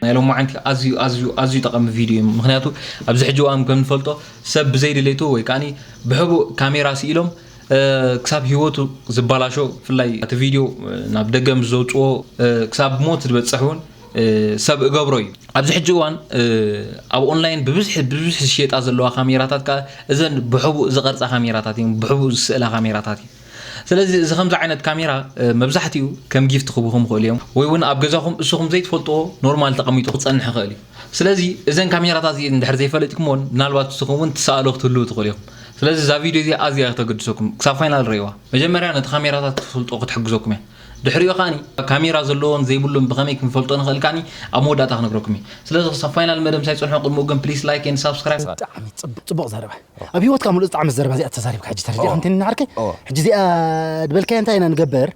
ናይ ሎማዓንቲ ኣዝዩ ኣዝዩ ኣዝዩ ጠቐሚ ቪድዮ እዩ። ምክንያቱ ኣብዚ ሕጂ እዋን ከም ንፈልጦ ሰብ ብዘይ ድሌቱ ወይ ከዓኒ ብሕቡእ ካሜራ ስኢሎም ክሳብ ህይወቱ ዝባላሾ፣ ብፍላይ እቲ ቪድዮ ናብ ደገ ምስ ዘውፅዎ ክሳብ ሞት ዝበፅሕ እውን ሰብ እገብሮ እዩ። ኣብዚ ሕጂ እዋን ኣብ ኦንላይን ብብዝሒ ብብዝሒ ዝሽየጣ ዘለዋ ካሜራታት ከዓ እዘን ብሕቡእ ዝቐርፃ ካሜራታት እዮም፣ ብሕቡእ ዝስእላ ካሜራታት እዩ። ስለዚ እዚ ከምዚ ዓይነት ካሜራ መብዛሕትኡ ከም ጊፍት ክህቡኹም ይኽእሉ እዮም፣ ወይ እውን ኣብ ገዛኹም እሱኹም ዘይትፈልጥዎ ኖርማል ተቐሚጡ ክፀንሕ ይኽእል እዩ። ስለዚ እዘን ካሜራታት እዚኤን እንድሕር ዘይፈለጥኩምዎን ምናልባት ንስኹም እውን ትሰኣሉ ክትህልዉ ትኽእሉ ኢኹም። ስለዚ እዛ ቪድዮ እዚኣ ኣዝያ እያ ከተገድሰኩም። ክሳብ ፋይናል ረእይዋ። መጀመርያ ነቲ ካሜራታት ክትፈልጡ ክትሕግዘኩም እያ። ድሕሪኡ ከዓኒ ካሜራ ዘለዎን ዘይብሉን ብኸመይ ክንፈልጦ ንኽእል ከዓኒ ኣብ መወዳእታ ክነግረኩም እየ። ስለዚ ክሳብ ፋይናል መደብ ምሳይ ፅንሑ። ቅድሚኡ ግን please like and subscribe። ብጣዕሚ ፅቡቕ ፅቡቕ ዘረባ ኣብ ህይወትካ ሙሉእ ዝጣዕመት ዘረባ እዚኣ ተዛሪብካ ሕጂ ተረዲእካ እንተ ንዓርከይ ሕጂ እዚኣ ዝበልካያ እንታይ ኢና ንገብር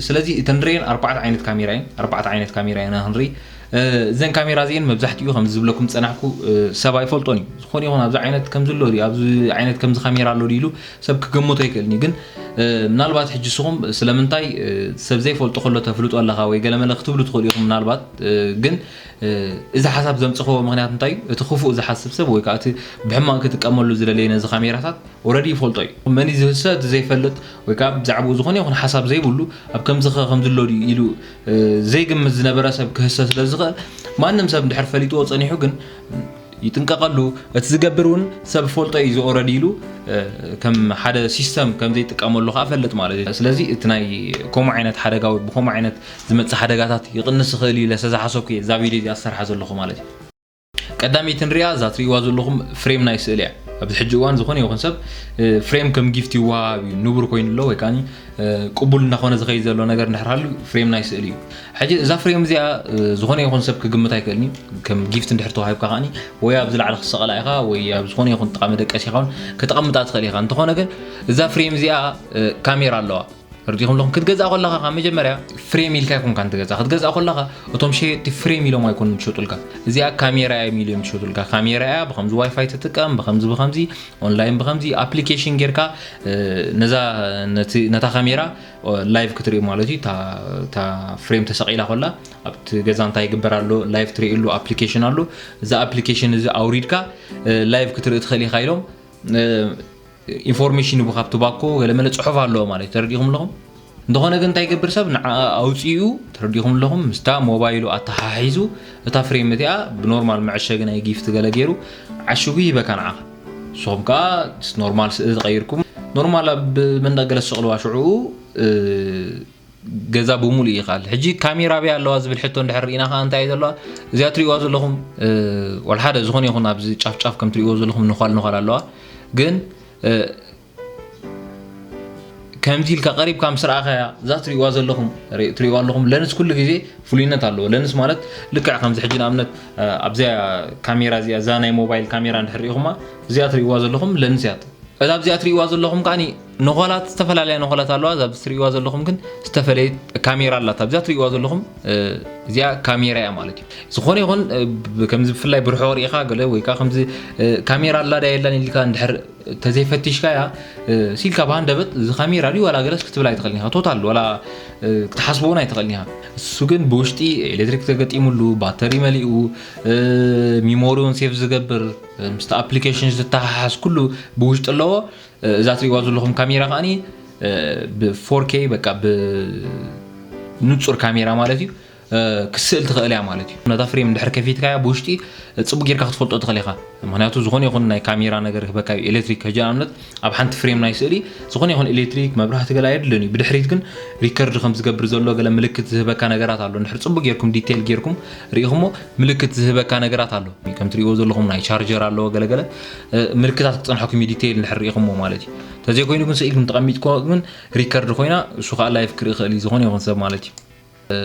ስለዚ እተን ንሪኤን ኣርባዕተ ዓይነት ካሜራ እየን። ኣርባዕተ ዓይነት ካሜራ ኢና ክንርኢ። እዘን ካሜራ እዚኤን መብዛሕትኡ ከም ዝብለኩም ዝፀናሕኩ ሰብ ኣይፈልጦን እዩ። ዝኾነ ይኹን ኣብዚ ዓይነት ከም ዝሎ ድዩ፣ ኣብዚ ዓይነት ከምዚ ካሜራ ኣሎ ድዩ ኢሉ ሰብ ክገምቶ ኣይክእልን እዩ። ግን ምናልባት ሕጂ ንስኹም ስለምንታይ ሰብ ዘይፈልጦ ከሎ ተፍልጦ ኣለኻ ወይ ገለመለ ክትብሉ ትኽእሉ ኢኹም ምናልባት። ግን እዚ ሓሳብ ዘምፅኸዎ ምኽንያት እንታይ እዩ? እቲ ክፉእ ዝሓስብ ሰብ ወይ ከዓ እቲ ብሕማቕ ክጥቀመሉ ዝደለየ ነዚ ካሜራታት ኦረዲ ይፈልጦ እዩ። መን እዩ ዝህሰ እቲ ዘይፈልጥ ወይ ከዓ ብዛዕባኡ ዝኾነ ይኹን ሓሳብ ዘይብሉ ኣብ ከምዚ ኸ ከምዚ ኣሎ ድዩ ኢሉ ዘይግምት ዝነበረ ሰብ ክህሰ ስለ ዝኽእል ማንም ሰብ እንድሕር ፈሊጥዎ ፀኒሑ ግን ይጥንቀቐሉ። እቲ ዝገብር እውን ሰብ ፈልጦ እዩ ዝኦረዲ ኢሉ ከም ሓደ ሲስተም ከም ዘይጥቀመሉ ከዓ ፈልጥ ማለት እዩ። ስለዚ እቲ ናይ ከምኡ ዓይነት ሓደጋ ወይ ብከምኡ ዓይነት ዝመፅእ ሓደጋታት ይቕንስ ይኽእል እዩ ኢለ ስለዝሓሰብኩ እየ እዛ ቪድዮ እዚኣ ዝሰርሓ ዘለኹ ማለት እዩ። ቀዳመይቲ ንሪኣ እዛ ትሪእዋ ዘለኹም ፍሬም ናይ ስእሊ እያ። ኣብዚ ሕጂ እዋን ዝኾነ ይኹን ሰብ ፍሬም ከም ጊፍት ይወሃብ እዩ፣ ንቡር ኮይኑ ኣሎ ወይ ከዓ ቅቡል እናኾነ ዝኸይድ ዘሎ ነገር እንድሕር ሃልዩ ፍሬም ናይ ስእሊ እዩ። ሕጂ እዛ ፍሬም እዚኣ ዝኾነ ይኹን ሰብ ክግምት ኣይክእልን እዩ። ከም ጊፍት እንድሕር ተዋሂብካ ከዓኒ ወይ ኣብዚ ላዕሊ ክትሰቐላ ኢኻ ወይ ኣብ ዝኾነ ይኹን ጥቓ መደቀሲ ኢኻ እውን ከተቐምጣ ትኽእል ኢኻ። እንተኾነ ግን እዛ ፍሬም እዚኣ ካሜራ ኣለዋ። ተረዲኹም ኣለኹም? ክትገዝኣ ከለኻ ካብ መጀመርያ ፍሬም ኢልካ ኣይኮንካን ትገዝኣ። ክትገዝኣ ከለኻ እቶም ሸየጥቲ ፍሬም ኢሎም ኣይኮኑን ዝሸጡልካ። እዚኣ ካሜራ እያ ኢሎም እዮም ዝሸጡልካ። ካሜራ እያ፣ ብኸምዚ ዋይፋይ ትጥቀም፣ ብኸምዚ ብኸምዚ ኦንላይን ብኸምዚ ኣፕሊኬሽን ጌርካ ነዛ ነቲ ነታ ካሜራ ላይቭ ክትርኢ ማለት እዩ። እታ ፍሬም ተሰቒላ ከላ ኣብቲ ገዛ እንታይ ይግበር ኣሎ ላይቭ ትርእየሉ ኣፕሊኬሽን ኣሎ። እዚ ኣፕሊኬሽን እዚ ኣውሪድካ ላይቭ ክትርኢ ትኽእል ኢኻ ኢሎም ኢንፎርሜሽን ይቡ ካብቲ ባኮ ገለመለ ፅሑፍ ኣለዎ ማለት እዩ። ተረዲኹም ኣለኹም? እንተኾነ ግን እንታይ ይገብር ሰብ ንዓ ኣውፂኡ ተረዲኹም ኣለኹም ምስታ ሞባይሉ ኣተሓሒዙ እታ ፍሬም እቲኣ ብኖርማል መዐሸጊ ናይ ጊፍት ገለ ገይሩ ዓሽጉ ይበካ ንዓኻ። ንስኹም ከዓ ኖርማል ስእሊ ተቐይርኩም ኖርማል ኣብ መንደቕ ገለ ዝሰቕልዋ ሽዑ ገዛ ብሙሉ ይኻል። ሕጂ ካሜራ በይ ኣለዋ ዝብል ሕቶ እንድሕር ርኢና ከዓ እንታይ እዩ ዘለዋ እዚኣ ትሪእዋ ዘለኹም ዋላ ሓደ ዝኾነ ይኹን ኣብዚ ጫፍ ጫፍ ከም ትሪእዎ ዘለኹም ንዃል ንዃል ኣለዋ ግን ከምዚ ኢልካ ቀሪብካ ምስ ረኣኻያ እዛ ትሪእዋ ዘለኹም ትሪእዋ ኣለኹም ለንስ ኩሉ ግዜ ፍሉይነት ኣለዎ። ለንስ ማለት ልክዕ ከምዚ ሕጂ ንኣብነት ኣብዚኣ ካሜራ እዚኣ እዛ ናይ ሞባይል ካሜራ እንድሕር ሪኢኹማ እዚኣ ትሪእዋ ዘለኹም ለንስ እያ። እዛ ኣብዚኣ ትሪእዋ ዘለኹም ከዓኒ ነኾላት ዝተፈላለያ ነኾላት ኣለዋ። እዛ ኣብዚ ትሪእዋ ዘለኹም ግን ዝተፈለየት ካሜራ ኣላታ። ኣብዚኣ ትሪእዋ ዘለኹም እዚኣ ካሜራ እያ ማለት እዩ። ዝኾነ ይኹን ከምዚ ብፍላይ ብርሑቕ ሪኢኻ ገለ ወይ ከዓ ከምዚ ካሜራ ኣላ ዳ የላን ኢልካ እንድሕር ተዘይፈቲሽካያ ሲልካ ብሃንደበት እዚ ካሜራ ድዩ ዋላ ገለስ ክትብል ኣይትኽእልን ኢኻ። ቶታል ዋላ ክትሓስቦ እውን ኣይትኽእልን ኢኻ። እሱ ግን ብውሽጢ ኤሌክትሪክ ተገጢሙሉ ባተሪ መሊኡ ሚሞሪውን ሴፍ ዝገብር ምስቲ ኣፕሊኬሽን ዝተሓሓዝ ኩሉ ብውሽጢ ኣለዎ። እዛ ትሪእዋ ዘለኹም ካሜራ ከዓኒ ብ ፎር ኬ በቃ ብንጹር ካሜራ ማለት እዩ ክስእል ትኽእል እያ ማለት እዩ። ነታ ፍሬም እንድሕር ከፊትካያ ብውሽጢ ፅቡቅ ጌርካ ክትፈልጦ ትኽእል ኢኻ። ምክንያቱ ዝኾነ ይኹን ናይ ካሜራ ነገር ክህበካ እዩ ኤሌክትሪክ። ሕጂ ንኣብነት ኣብ ሓንቲ ፍሬም ናይ ስእሊ ዝኾነ ይኹን ኤሌክትሪክ መብራህቲ ገለ ኣየድልን እዩ። ብድሕሪት ግን ሪከርድ ከም ዝገብር ዘሎ ገለ ምልክት ዝህበካ ነገራት ኣሎ። እንድሕር ፅቡቅ ጌርኩም ዲቴይል ጌርኩም ርኢኹሞ ምልክት ዝህበካ ነገራት ኣሎ። ከም ትሪእዎ ዘለኹም ናይ ቻርጀር ኣለዎ ገለገለ ምልክታት ክፀንሐኩም እዩ ዲቴይል እንድሕር ርኢኹሞ ማለት እዩ። ተዘይኮይኑ ግን ስኢልኩም ተቐሚጥኩሞ ግን ሪከርድ ኮይና እሱ ከዓ ላይፍ ክርኢ ይኽእል እዩ ዝኾነ ይኹን ሰብ ማለት እዩ።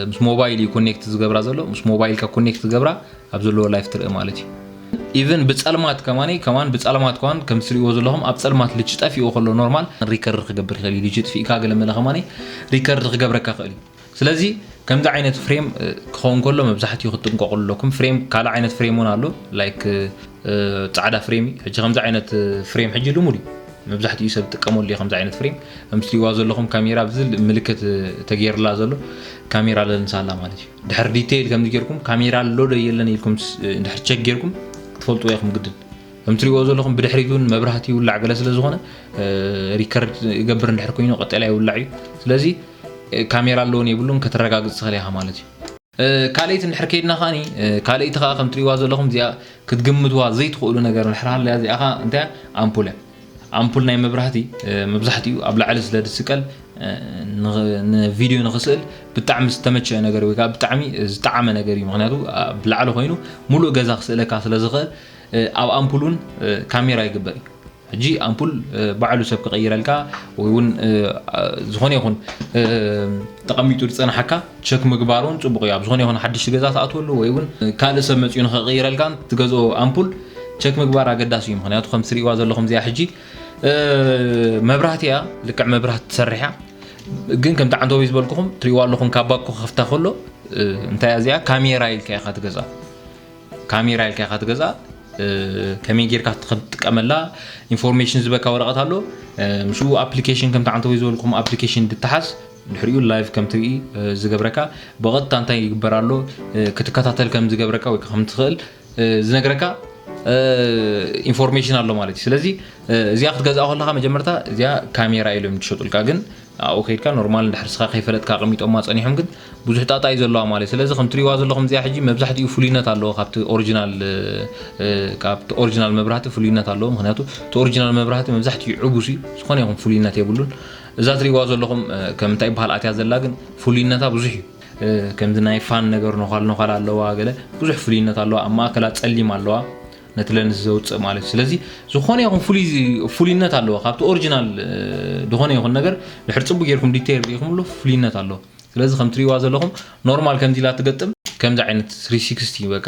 ምስ ሞባይል እዩ ኮኔክት ዝገብራ ዘሎ። ምስ ሞባይልካ ኮኔክት ዝገብራ ኣብ ዘለዎ ላይፍ ትርኢ ማለት እዩ። ኢቨን ብፀልማት ከማኒ ከማን ብፀልማት ከማን ከም ትሪእዎ ዘለኹም ኣብ ፀልማት ልጅ ጠፊኡ ከሎ ኖርማል ሪከርድ ክገብር ይኽእል እዩ። ልጅ ጥፊእካ ገለመለ ከማኒ ሪከርድ ክገብረካ ይኽእል እዩ። ስለዚ ከምዚ ዓይነት ፍሬም ክኸውን ከሎ መብዛሕትኡ ክትጥንቀቑሉ ኣለኩም። ፍሬም ካልእ ዓይነት ፍሬም እውን ኣሎ ላይክ ፃዕዳ ፍሬም እዩ። ሕጂ ከምዚ ዓይነት ፍሬም ሕጂ ልሙድ እዩ። መብዛሕትኡ ሰብ ጥቀመሉ እዩ ከምዚ ዓይነት ፍሬም። ከም ትሪእዋ ዘለኹም ካሜራ ብዚ ምልክት ተገይርላ ዘሎ ካሜራ ለንስ ኣላ ማለት እዩ። ድሕር ዲቴይል ከምዚ ጌርኩም ካሜራ ኣሎ ዶ የለን ኢልኩም ድሕር ቸክ ጌርኩም ክትፈልጡ ኢኹም ግድን። ከም ትሪእዎ ዘለኹም ብድሕሪት እውን መብራህቲ ይውላዕ ገለ ስለ ዝኾነ ሪከርድ ይገብር እንድሕር ኮይኑ ቀጠላ ይውላዕ እዩ። ስለዚ ካሜራ ኣለውን የብሉን ከተረጋግፅ ትኽእል ኢኻ ማለት እዩ። ካልኣይቲ እንድሕር ከይድና ከዓኒ ካልኣይቲ ከዓ ከም ትሪእዋ ዘለኹም እዚኣ ክትግምትዋ ዘይትኽእሉ ነገር እንድሕር ሃለያ እዚኣ ከዓ እንታይ ኣምፑል እያ። ኣምፑል ናይ መብራህቲ መብዛሕትኡ ኣብ ላዕሊ ስለ ዝስቀል ንቪድዮ ንክስእል ብጣዕሚ ዝተመቸአ ነገር ወይ ከዓ ብጣዕሚ ዝጠዓመ ነገር እዩ። ምክንያቱ ኣብ ላዕሊ ኮይኑ ሙሉእ ገዛ ክስእለካ ስለ ዝኽእል ኣብ ኣምፑል እውን ካሜራ ይግበር እዩ። ሕጂ ኣምፑል ባዕሉ ሰብ ክቐይረልካ ወይ እውን ዝኾነ ይኹን ተቐሚጡ ዝፀናሓካ ቸክ ምግባር እውን ፅቡቕ እዩ። ኣብ ዝኾነ ይኹን ሓድሽ ገዛ ትኣትወሉ ወይ እውን ካልእ ሰብ መፅኡ ንኸቐይረልካ ትገዝኦ ኣምፑል ቸክ ምግባር ኣገዳሲ እዩ። ምክንያቱ ከም ትሪእዋ ዘለኹም እዚኣ ሕጂ መብራህቲ እያ፣ ልክዕ መብራህቲ ትሰርሕ እያ። ግን ከምቲ ዓንተቦይ ዝበልኩኹም ትሪእዋ ኣለኹም ካብ ባኮ ክኸፍታ ከሎ እንታይ እያ እዚኣ ካሜራ ኢልካ ኢኻ ትገዝኣ። ካሜራ ኢልካ ኢኻ ትገዝኣ። ከመይ ጌርካ ከም ትጥቀመላ ኢንፎርሜሽን ዝበካ ወረቐት ኣሎ። ምስኡ ኣፕሊኬሽን ከምቲ ዓንተቦይ ዝበልኩም ኣፕሊኬሽን ድተሓዝ ድሕሪኡ ላይቭ ከም ትርኢ ዝገብረካ ብቐጥታ እንታይ ይግበር ኣሎ ክትከታተል ከም ዝገብረካ ወይ ከም ትኽእል ዝነግረካ ኢንፎርሜሽን ኣሎ ማለት እዩ። ስለዚ እዚኣ ክትገዝኣ ከለካ መጀመርታ እዚኣ ካሜራ ኢሎም ትሸጡልካ ግን ኣብኡ ከይድካ ኖርማል እንድሕር ስኻ ከይፈለጥካ ኣቐሚጦማ ጸኒሖም ግን ብዙሕ ጣጣ እዩ ዘለዋ ማለት እዩ። ስለዚ ከም ትሪእዋ ዘለኹም እዚኣ ሕጂ መብዛሕትኡ ፍሉይነት ኣለዎ ካብቲ ኦሪጂናል ካብቲ ኦሪጂናል መብራህቲ ፍሉይነት ኣለዎ። ምክንያቱ እቲ ኦሪጂናል መብራህቲ መብዛሕትኡ ዕቡስ እዩ፣ ዝኾነ ይኹን ፍሉይነት የብሉን። እዛ ትሪእዋ ዘለኹም ከምንታይ ይበሃል ኣትያ ዘላ ግን ፍሉይነታ ብዙሕ እዩ። ከምዚ ናይ ፋን ነገር ነዃል ነዃል ኣለዋ፣ ገለ ብዙሕ ፍሉይነት ኣለዋ። ኣብ ማእከላ ጸሊም ኣለዋ ነቲ ለንስ ዘውፅእ ማለት እዩ። ስለዚ ዝኾነ ይኹን ፍሉይ ፍሉይነት ኣለዎ ካብቲ ኦሪጂናል ዝኾነ ይኹን ነገር ድሕር ፅቡቅ ጌርኩም ዲቴይል ሪኢኹምሉ ፍሉይነት ኣለዎ። ስለዚ ከም ትሪእዋ ዘለኹም ኖርማል ከምዚ ኢላ ትገጥም ከምዚ ዓይነት ስሪ ሲክስቲ በቃ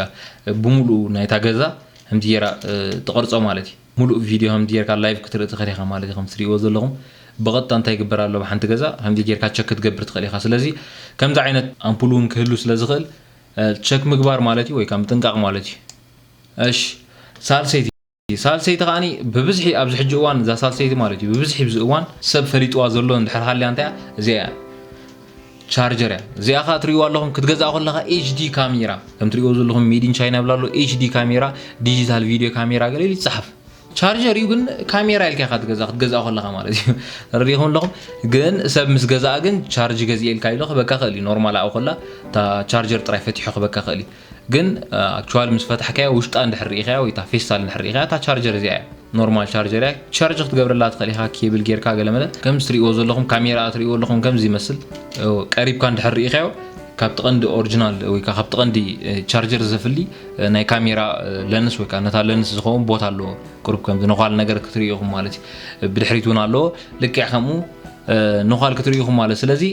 ብምሉኡ ናይታ ገዛ ከምዚ ጌራ ትቐርፆ ማለት እዩ። ሙሉእ ቪድዮ ከምዚ ጌርካ ላይቭ ክትርኢ ትኽእል ኢኻ ማለት እዩ። ከም ትሪእዎ ዘለኹም ብቐጥታ እንታይ ይግበር ኣሎ ብሓንቲ ገዛ ከምዚ ጌርካ ቸክ ክትገብር ትኽእል ኢኻ። ስለዚ ከምዚ ዓይነት ኣምፑል እውን ክህሉ ስለ ዝኽእል ቸክ ምግባር ማለት እዩ ወይ ከዓ ምጥንቃቕ ማለት እዩ። እሺ ሳልሰይቲ ሳልሰይቲ ከዓኒ ብብዝሒ ኣብዚ ሕጂ እዋን እዛ ሳልሰይቲ ማለት እዩ ብብዝሒ ብዚ እዋን ሰብ ፈሊጥዋ ዘሎ እንድሕር ሃልያ እንታይ እያ እዚኣ እያ ቻርጀር እያ። እዚኣ ከዓ ትሪእዋ ኣለኹም ክትገዝኣ ከለካ ኤች ዲ ካሜራ ከም ትሪእዎ ዘለኹም ሜድ ኢን ቻይና ይብላ ኣሎ ኤች ዲ ካሜራ ዲጂታል ቪድዮ ካሜራ ገለ ኢሉ ይፀሓፍ ቻርጀር እዩ ግን ካሜራ ኢልካ ኢካ ትገዛ ክትገዝኣ ከለካ ማለት እዩ ተረዲኹም ኣለኹም ግን ሰብ ምስ ገዛኣ ግን ቻርጅ ገዚኤ ኢልካ ኢሎ ክበካ ክእል እዩ ኖርማል ኣብኡ ከላ እታ ቻርጀር ጥራይ ፈቲሑ ክበካ ክእል እዩ ግን ኣክቹዋሊ ምስ ፈታሕካያ ውሽጣ እንድሕር ርኢኻያ ወይ እታ ፌስታል እንድሕር ርኢኻያ እታ ቻርጀር እዚኣ እያ ኖርማል ቻርጀር እያ ቻርጅ ክትገብረላ ትኽእል ኢኻ ኬብል ጌርካ ገለመለ ከምዚ ትሪእዎ ዘለኹም ካሜራ ትሪእዎ ኣለኹም ከምዚ ይመስል ቀሪብካ እንድሕር ርኢኻዮ ካብቲ ቀንዲ ኦሪጂናል ወይ ካብ ቀንዲ ቻርጀር ዘፍሊ ናይ ካሜራ ለንስ ወይ ከዓ ነታ ለንስ ዝኸውን ቦታ ኣለዎ ቁሩብ ከምዚ ነዃል ነገር ክትርኢ ኢኹም ማለት እዩ ብድሕሪት እውን ኣለዎ ልክዕ ከምኡ ነዃል ክትርኢ ኢኹም ማለት ስለዚ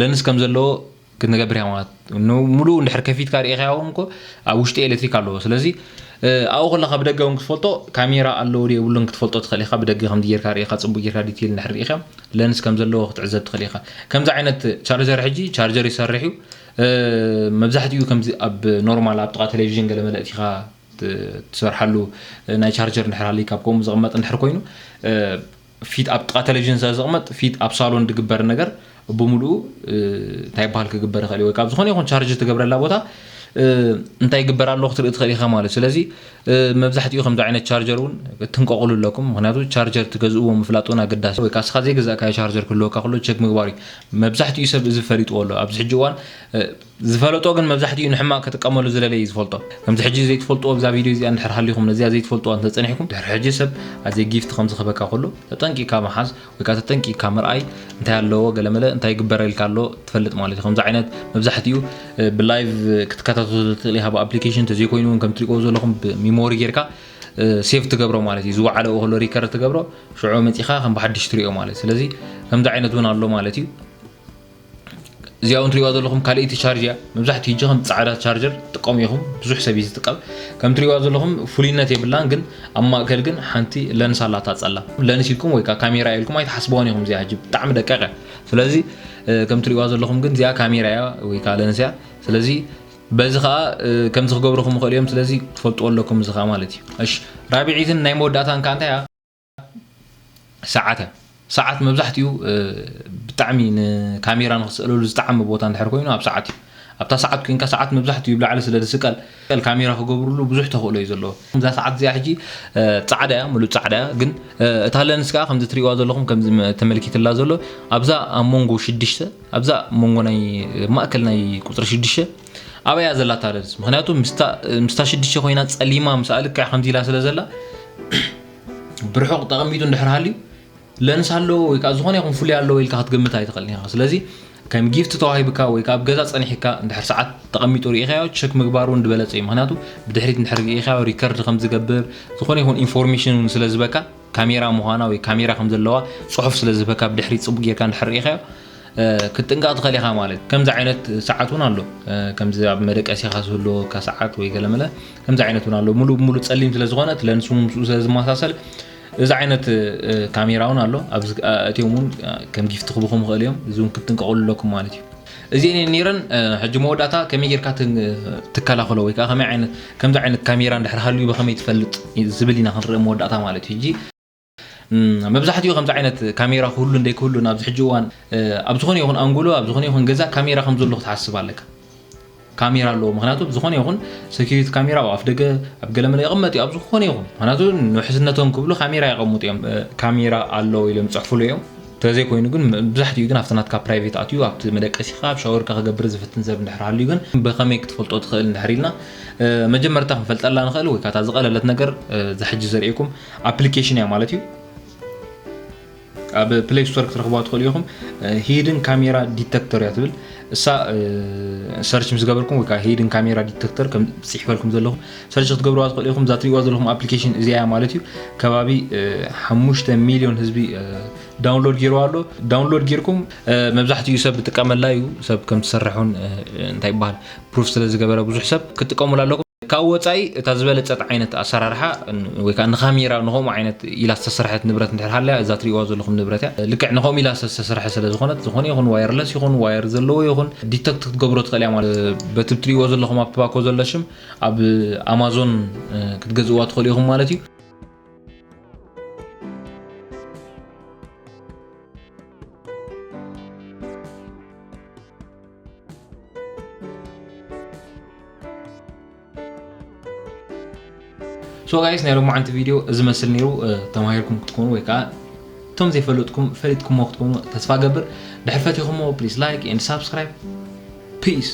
ለንስ ከም ዘለዎ ክትንገብር እያ ማለት ሙሉኡ እንድሕር ከፊትካ ርኢኻዮ እውን እኮ ኣብ ውሽጢ ኤሌክትሪክ ኣለዎ ስለዚ ኣብኡ ከለካ ብደገ እውን ክትፈልጦ ካሜራ ኣለዎ ዶ የብሉን ክትፈልጦ ትኽእል ኢኻ ብደገ ከምዚ ጌርካ ርኢኻ ፅቡቅ ጌርካ ዲቴል እንድሕር ርኢኻ ለንስ ከም ዘለዎ ክትዕዘብ ትኽእል ኢኻ ከምዚ ዓይነት ቻርጀር ሕጂ ቻርጀር ይሰርሕ እዩ መብዛሕትኡ ከምዚ ኣብ ኖርማል ኣብ ጥቓ ቴሌቪዥን ገለ መለእቲኻ ትሰርሓሉ ናይ ቻርጀር እንድሕር ሃልዩ ካብ ከምኡ ዝቕመጥ እንድሕር ኮይኑ ፊት ኣብ ጥቓ ቴሌቪዥን ስለ ዝቕመጥ ፊት ኣብ ሳሎን ዝግበር ነገር ብምሉኡ እንታይ ይበሃል ክግበር ይኽእል እዩ ወይ ካብ ዝኾነ ይኹን ቻርጅ ትገብረላ ቦታ እንታይ ይግበር ኣሎ ክትርኢ ትኽእል ኢኻ ማለት ስለዚ መብዛሕትኡ ከምዚ ዓይነት ቻርጀር እውን ትንቀቕሉ ኣለኩም ምክንያቱ ቻርጀር ትገዝእዎ ምፍላጥ እውን ኣገዳሲ ወይ ከዓ ስኻ ዘይገዛእካዮ ቻርጀር ክህልወካ ከሎ ቸክ ምግባር እዩ መብዛሕትኡ ሰብ እዚ ፈሊጥዎ ኣሎ ኣብዚ ሕጂ እዋን ዝፈለጦ ግን መብዛሕትኡ ንሕማቕ ክጥቀመሉ ዝደለየ እዩ ዝፈልጦ ከምዚ ሕጂ ዘይትፈልጥዎ ብዛ ቪድዮ እዚኣ እንድሕር ሃሊኹም ነዚኣ ዘይትፈልጥዋ እንተፀኒሕኩም ድሕሪ ሕጂ ሰብ ኣዘይ ጊፍት ከምዚ ክበካ ከሎ ተጠንቂቕካ ምሓዝ ወይ ከዓ ተጠንቂቕካ ምርኣይ እንታይ ኣለዎ ገለመለ እንታይ ይግበረልካ ኣሎ ትፈልጥ ማለት እዩ ከምዚ ዓይነት መብዛሕትኡ ብላይቭ ክትከታተሉ ትኽእል ኢኻ ብኣፕሊኬሽን እንተዘይኮይኑ እውን ከም ትሪእዎ ዘለኹም ብሚሞሪ ጌርካ ሴቭ ትገብሮ ማለት እዩ ዝወዓለ ከሎ ሪከርድ ትገብሮ ሽዑ መፂኻ ከም ብሓድሽ ትሪኦ ማለት ስለዚ ከምዚ ዓይነት እውን ኣሎ ማለት እዩ እዚኣ እውን ትሪእዋ ዘለኹም ካልኣይቲ ቻርጅ እያ መብዛሕትኡ ሕጂ ከም ፃዕዳ ቻርጀር ትጥቀሙ ኢኹም ብዙሕ ሰብ እዩ ዝጥቀም ከም ትሪእዋ ዘለኹም ፍሉይነት የብላን ግን ኣብ ማእከል ግን ሓንቲ ለንስ ኣላታ ፀላ ለንስ ኢልኩም ወይ ከዓ ካሜራ ኢልኩም ኣይትሓስብዋን ኢኹም እዚኣ ሕጂ ብጣዕሚ ደቀቀ ስለዚ ከም ትሪእዋ ዘለኹም ግን እዚኣ ካሜራ እያ ወይ ከዓ ለንስ እያ ስለዚ በዚ ከዓ ከምዚ ክገብርኹም ይኽእል እዮም ስለዚ ትፈልጥዎ ኣለኩም እዚ ከዓ ማለት እዩ እሺ ራብዒትን ናይ መወዳእታን ከዓ እንታይ እያ ሰዓት እያ። ሰዓት መብዛሕትኡ ብጣዕሚ ንካሜራ ንክስእለሉ ዝጠዓመ ቦታ እንድሕር ኮይኑ ኣብ ሰዓት እዩ። ኣብታ ሰዓት ኮይንካ ሰዓት መብዛሕትኡ ብላዕሊ ስለ ዝስቀል ካሜራ ክገብርሉ ብዙሕ ተኽእሎ እዩ ዘለዎ። እዛ ሰዓት እዚኣ ሕጂ ፃዕዳ እያ፣ ሙሉእ ፃዕዳ እያ። ግን እታ ለንስ ከዓ ከምዚ ትሪእዋ ዘለኹም ከምዚ ተመልኪትላ ዘሎ ኣብዛ ኣብ መንጎ ሽድሽተ ኣብዛ መንጎ ናይ ማእከል ናይ ቁፅሪ ሽድሽተ ኣብያ ዘላታ ለንስ። ምክንያቱ ምስታ ሽድሽተ ኮይና ፀሊማ ምስኣ ልክዕ ከምዚ ኢላ ስለ ዘላ ብርሑቕ ተቐሚጡ እንድሕር ሃልዩ ለንስ ኣለዎ ወይ ከዓ ዝኾነ ይኹን ፍሉይ ኣለዎ ኢልካ ክትገምት ኣይትኽእልን ኢኻ። ስለዚ ከም ጊፍት ተዋሂብካ ወይ ከዓ ኣብ ገዛ ፀኒሕካ እንድሕር ሰዓት ተቐሚጡ ርኢኻዮ ቸክ ምግባር እውን ዝበለፀ እዩ። ምክንያቱ ብድሕሪት እንድሕር ርኢኻዮ ሪከርድ ከም ዝገብር ዝኾነ ይኹን ኢንፎርሜሽን እውን ስለ ዝበካ ካሜራ ምዃና ወይ ካሜራ ከም ዘለዋ ፅሑፍ ስለ ዝበካ ብድሕሪት ፅቡቅ ጌርካ እንድሕር ርኢኻዮ ክትጥንቀቕ ትኽእል ኢኻ ማለት። ከምዚ ዓይነት ሰዓት እውን ኣሎ። ከምዚ ኣብ መደቀሲኻ ዝህልወካ ሰዓት ወይ ገለመለ ከምዚ ዓይነት እውን ኣሎ። ሙሉእ ብሙሉእ ፀሊም ስለ ዝኾነ እቲ ለንስ እውን ምስኡ ስለ ዝመሳሰል እዚ ዓይነት ካሜራ እውን ኣሎ። ኣብዚ እቲኦም እውን ከም ጊፍቲ ክብኹም ይኽእል እዮም። እዚ እውን ክትጥንቀቕሉ ኣለኩም ማለት እዩ። እዚአን እየን ነይረን። ሕጂ መወዳእታ ከመይ ጌርካ ትከላኸሎ ወይ ከዓ ከመይ ዓይነት ከምዚ ዓይነት ካሜራ እንድሕር ሃልዩ ብኸመይ ትፈልጥ ዝብል ኢና ክንርኢ መወዳእታ ማለት እዩ። ሕጂ መብዛሕትኡ ከምዚ ዓይነት ካሜራ ክህሉ እንደይክህሉ ኣብዚ ሕጂ እዋን ኣብ ዝኾነ ይኹን ኣንጉሎ ኣብ ዝኾነ ይኹን ገዛ ካሜራ ከም ዘሎ ክትሓስብ ኣለካ። ካሜራ ኣለዎ። ምክንያቱ ዝኾነ ይኹን ሴኩሪቲ ካሜራ ኣብ ኣፍ ደገ ኣብ ገለመለ ይቕመጥ እዩ። ኣብ ዝኾነ ይኹን ምክንያቱ ንውሕስነቶም ክብሉ ካሜራ የቐምጡ እዮም። ካሜራ ኣለዎ ኢሎም ይፅሕፉሉ እዮም። ተዘይኮይኑ ግን መብዛሕትኡ ግን ኣብቲ ናትካ ፕራይቬት ኣትዩ ኣብቲ መደቀሲኻ ኣብ ሻወርካ ክገብር ዝፍትን ሰብ እንድሕር ሃልዩ ግን ብኸመይ ክትፈልጦ ትኽእል እንድሕር ኢልና መጀመርታ ክንፈልጠላ ንኽእል ወይ ከዓ እታ ዝቐለለት ነገር እዛ ሕጂ ዘርእየኩም ኣፕሊኬሽን እያ ማለት እዩ። ኣብ ፕሌይ ስቶር ክትረኽቧ ትኽእሉ ኢኹም። ሂድን ካሜራ ዲተክተር እያ ትብል እሳ። ሰርች ምስ ገበርኩም ወይ ከዓ ሂድን ካሜራ ዲተክተር ከም ፅሒፈልኩም ዘለኹም ሰርች ክትገብርዋ ትኽእሉ ኢኹም። እዛ ትሪእዋ ዘለኹም ኣፕሊኬሽን እዚኣ እያ ማለት እዩ። ከባቢ ሓሙሽተ ሚሊዮን ህዝቢ ዳውንሎድ ገይርዋ ኣሎ። ዳውንሎድ ጌርኩም መብዛሕትኡ ሰብ ዝጥቀመላ እዩ። ሰብ ከም ትሰርሕ እውን እንታይ ይበሃል ፕሩፍ ስለ ዝገበረ ብዙሕ ሰብ ክትጥቀሙላ ኣለኩም። ካብ ወፃኢ እታ ዝበለፀት ዓይነት ኣሰራርሓ ወይ ከዓ ንካሜራ ንኸምኡ ዓይነት ኢላ ዝተሰርሐት ንብረት እንድሕር ሃለያ እዛ ትሪእዋ ዘለኹም ንብረት እያ። ልክዕ ንኸምኡ ኢላ ዝተሰርሐ ስለ ዝኾነት ዝኾነ ይኹን ዋየርለስ ይኹን ዋየር ዘለዎ ይኹን ዲተክት ክትገብሮ ትኽእል እያ ማለት በቲ ትሪእዎ ዘለኹም ኣብ ትባኮ ዘሎ ሽም ኣብ ኣማዞን ክትገዝእዋ ትኽእሉ ኢኹም ማለት እዩ። ሶ ጋይስ ናይ ሎማዓንቲ ቪድዮ እዚ መስል ነይሩ። ተማሂርኩም ክትኮኑ ወይ ከዓ እቶም ዘይፈለጥኩም ፈሊጥኩሞ ክትኮኑ ተስፋ ገብር። ድሕር ፈቲኹሞ please like and subscribe. Peace.